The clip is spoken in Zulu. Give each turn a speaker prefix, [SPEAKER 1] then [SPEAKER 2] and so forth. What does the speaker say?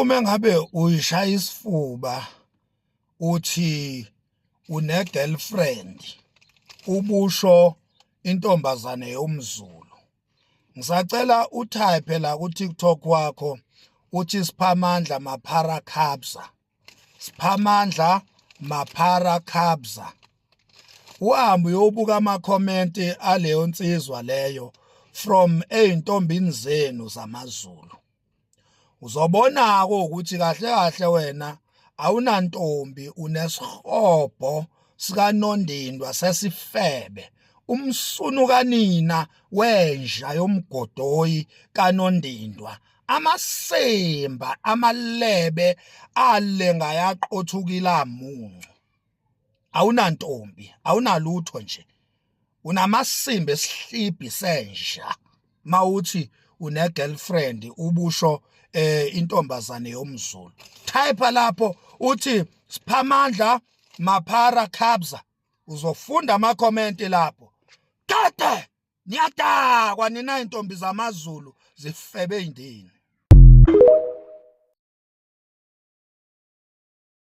[SPEAKER 1] Uma ngabe uyishaya isifuba uthi une girlfriend, ubusho intombazane yomZulu. Ngisacela utype la ku TikTok wakho uthi Siphamandla Maphara Khabza. Siphamandla Maphara Khabza. Uhambe uyobuka ama-comment aleyo nsizwa leyo from ey'ntombini zenu zamaZulu. Uzobona-ke ukuthi kahle kahle wena awunantombi, unesihobho sikanondindwa sesifebe, umsunu kanina wenja yomgodoyi kanondindwa, amasimba amalebe alenga yaqothukile amuncu. Awunantombi, awunalutho nje, unamasimba esihlibhi senja. Mawuthi une girlfriend ubusho intombazane yomZulu. Type lapho uthi Siphamandla Maphara Khabza, uzofunda ama comment lapho. Kade niyadakwa nina intombi zamaZulu, zifebe indini.